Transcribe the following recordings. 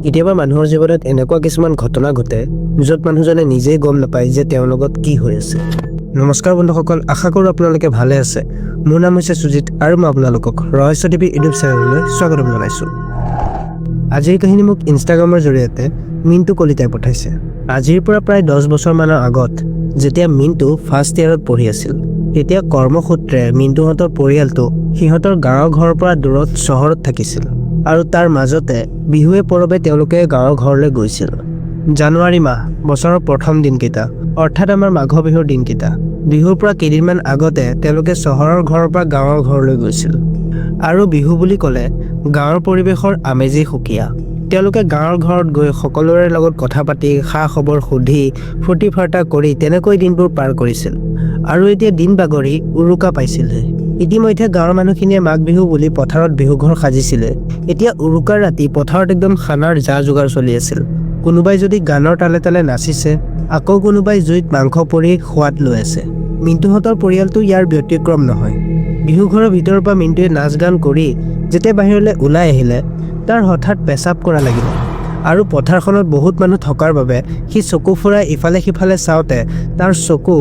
কেতিয়াবা মানুহৰ জীৱনত এনেকুৱা কিছুমান ঘটনা ঘটে, য'ত মানুহজনে নিজেই গম নাপায় যে তেওঁৰ লগত কি হৈ আছে। নমস্কাৰ বন্ধুসকল, আশা কৰোঁ আপোনালোকে ভালে আছে। মোৰ নাম হৈছে সুজিত আৰু মই আপোনালোকক ৰহস্য টিভি ইউটিউব চেনেললৈ স্বাগতম জনাইছোঁ। আজিৰ কাহিনী মোক ইনষ্টাগ্ৰামৰ জৰিয়তে মিণ্টু কলিতাই পঠাইছে। আজিৰ পৰা প্ৰায় 10 বছৰমানৰ আগত যেতিয়া মিণ্টু ফাৰ্ষ্ট ইয়েৰত পঢ়ি আছিল, তেতিয়া কৰ্মসূত্ৰে মিণ্টুহঁতৰ পৰিয়ালটো সিহঁতৰ গাঁৱৰ ঘৰৰ পৰা দূৰত চহৰত থাকিছিল আৰু তাৰ মাজতে বিহুৱে পৰৱে তেওঁলোকে গাঁৱৰ ঘৰলৈ গৈছিল। জানুৱাৰী মাহ, বছৰৰ প্ৰথম দিনকেইটা, অৰ্থাৎ আমাৰ মাঘ বিহুৰ দিনকেইটা। বিহুৰ পৰা কেইদিনমান আগতে তেওঁলোকে চহৰৰ ঘৰৰ পৰা গাঁৱৰ ঘৰলৈ গৈছিল। আৰু বিহু বুলি ক'লে গাঁৱৰ পৰিৱেশৰ আমেজেই সুকীয়া। তেওঁলোকে গাঁৱৰ ঘৰত গৈ সকলোৰে লগত কথা পাতি, খা খবৰ সুধি, ফূৰ্তি ফাৰ্তা কৰি তেনেকৈ দিনবোৰ পাৰ কৰিছিল। আৰু এতিয়া দিন বাগৰি উৰুকা পাইছিলহি। ইতিমধ্যে গাঁৱৰ মানুহখিনিয়ে মাঘ বিহু বুলি পথাৰত বিহু ঘৰ সাজিছিলে। এতিয়া উৰুকাৰ ৰাতি পথাৰত একদম খানাৰ যা যোগাৰ চলি আছিল। কোনোবাই যদি গানৰ তালে তালে নাচিছে, আকৌ কোনোবাই জুইত মাংস পুৰি সোৱাদ লৈ আছে। মিণ্টুহঁতৰ পৰিয়ালটো ইয়াৰ ব্যতিক্ৰম নহয়। বিহু ঘৰৰ ভিতৰৰ পৰা মিণ্টুৱে নাচ গান কৰি যেতিয়া বাহিৰলৈ ওলাই আহিলে, তাৰ হঠাৎ পেচাব কৰা লাগিলে আৰু পথাৰখনত বহুত মানুহ থকাৰ বাবে সি চকু ফুৰাই ইফালে সিফালে চাওঁতে তাৰ চকু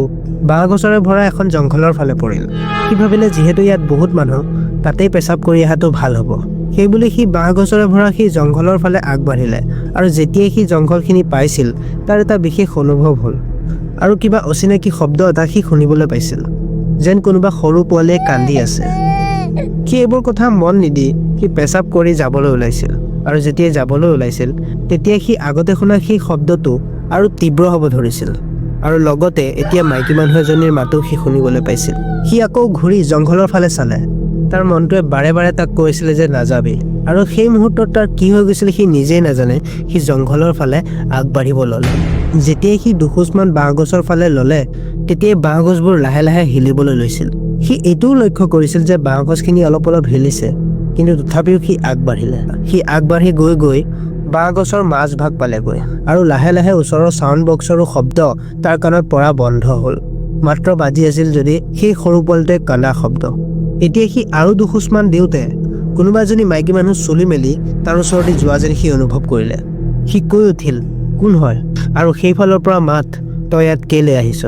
বাঁহ গছৰে ভৰা এখন জংঘলৰ ফালে পৰিল। সি ভাবিলে, যিহেতু ইয়াত বহুত মানুহ, তাতেই পেচাব কৰি অহাটো ভাল হ'ব। সেইবুলি সি বাঁহ গছৰে ভৰা সেই জংঘলৰ ফালে আগবাঢ়িলে আৰু যেতিয়াই সি জংঘলখিনি পাইছিল, তাৰ এটা বিশেষ অনুভৱ হ'ল আৰু কিবা অচিনাকি শব্দ এটা সি শুনিবলৈ পাইছিল, যেন কোনোবা সৰু পোৱালীয়ে কান্দি আছে। সি এইবোৰ কথা মন নিদি সি পেচাব কৰি যাবলৈ ওলাইছিল আৰু যেতিয়াই যাবলৈ ওলাইছিল, তেতিয়া সি আগতে শুনা সেই শব্দটো আৰু তীব্ৰ হ'ব ধৰিছিল আৰু লগতে এতিয়া মাইকী মানুহ এজনীৰ মাতো সি শুনিবলৈ পাইছিল। সি আকৌ ঘূৰি জংঘলৰ ফালে চালে। তাৰ মনটোৱে বাৰে বাৰে তাক কৈছিলে যে নাযাবি। আৰু সেই মুহূৰ্তত তাৰ কি হৈ গৈছিল সি নিজেই নাজানে, সি জংঘলৰ ফালে আগবাঢ়িব ল'লে। যেতিয়াই সি দুখোজমান বাঁহ গছৰ ফালে ল'লে, তেতিয়াই বাঁহ গছবোৰ লাহে লাহে হিলিবলৈ লৈছিল। সি এইটোও লক্ষ্য কৰিছিল যে বাঁহ গছখিনি অলপ অলপ হিলিছে, কিন্তু তথাপিও সি আগবাঢ়িলে। সি আগবাঢ়ি গৈ গৈ বাঁহ গছৰ মাজভাগ পালেগৈ আৰু লাহে লাহে ওচৰৰ চাউণ্ড বক্সৰো শব্দ তাৰ কাণত পৰা বন্ধ হ'ল। মাত্ৰ বাজি আছিল যদি সেই সৰু পোৱালিটোৱে কান্দা শব্দ। এতিয়া সি আৰু দুখোজমান দিওঁতে কোনোবা এজনী মাইকী মানুহ চুলি মেলি তাৰ ওচৰতে যোৱা যেন সি অনুভৱ কৰিলে। সি কৈ উঠিল, "কোন হয়?" আৰু সেইফালৰ পৰা মাত, "তই ইয়াত কেলৈ আহিছ?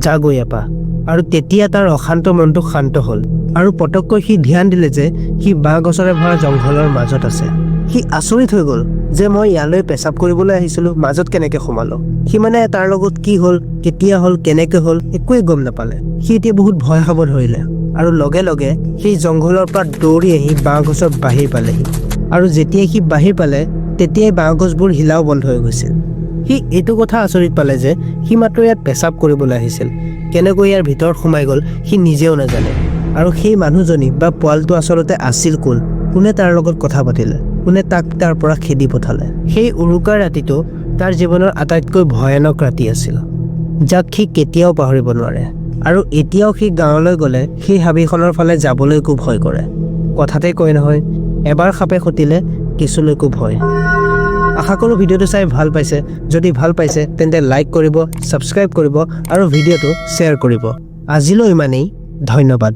যা গৈ ইয়াৰ পৰা।" আৰু তেতিয়া তাৰ অশান্ত মনটো শান্ত হ'ল আৰু পটককৈ সি ধ্যান দিলে যে সি বাঁহ গছৰে ভৰা জংঘলৰ মাজত আছে। সি আচৰিত হৈ গ'ল যে মই ইয়ালৈ পেচাব কৰিবলৈ আহিছিলোঁ, মাজত কেনেকৈ সোমালো? সি মানে তাৰ লগত কি হ'ল, কেতিয়া হ'ল, কেনেকৈ হ'ল, একোৱে গম নাপালে। সি এতিয়া বহুত ভয় খাব ধৰিলে আৰু লগে লগে সেই জংঘলৰ পৰা দৌৰি আহি বাঁহ গছৰ বাহিৰ পালেহি। আৰু যেতিয়াই সি বাহিৰ পালে, তেতিয়াই বাঁহ গছবোৰ হিলাও বন্ধ হৈ গৈছিল। সি এইটো কথা আচৰিত পালে যে সি মাত্ৰ ইয়াত পেচাব কৰিবলৈ আহিছিল, কেনেকৈ ইয়াৰ ভিতৰত সোমাই গ'ল সি নিজেও নাজানে। আৰু সেই মানুহজনী বা পোৱালিটো আচলতে আছিল কোন? কোনে তাৰ লগত কথা পাতিলে? কোনে তাক তাৰ পৰা খেদি পঠালে? সেই উৰুকাৰ ৰাতিটো তাৰ জীৱনৰ আটাইতকৈ ভয়ানক ৰাতি আছিল, যাক সি কেতিয়াও পাহৰিব নোৱাৰে। আৰু এতিয়াও সি গাঁৱলৈ গ'লে সেই হাবিখনৰ ফালে যাবলৈকো ভয় কৰে। কথাতে কয় নহয়, এবাৰ সাপে খুটিলে কেঁচুলৈকো ভয়। আশা কৰোঁ ভিডিঅ'টো চাই ভাল পাইছে। যদি ভাল পাইছে, তেন্তে লাইক কৰিব, ছাবস্ক্ৰাইব কৰিব আৰু ভিডিঅ'টো শ্বেয়াৰ কৰিব। আজিলৈ ইমানেই, ধন্যবাদ।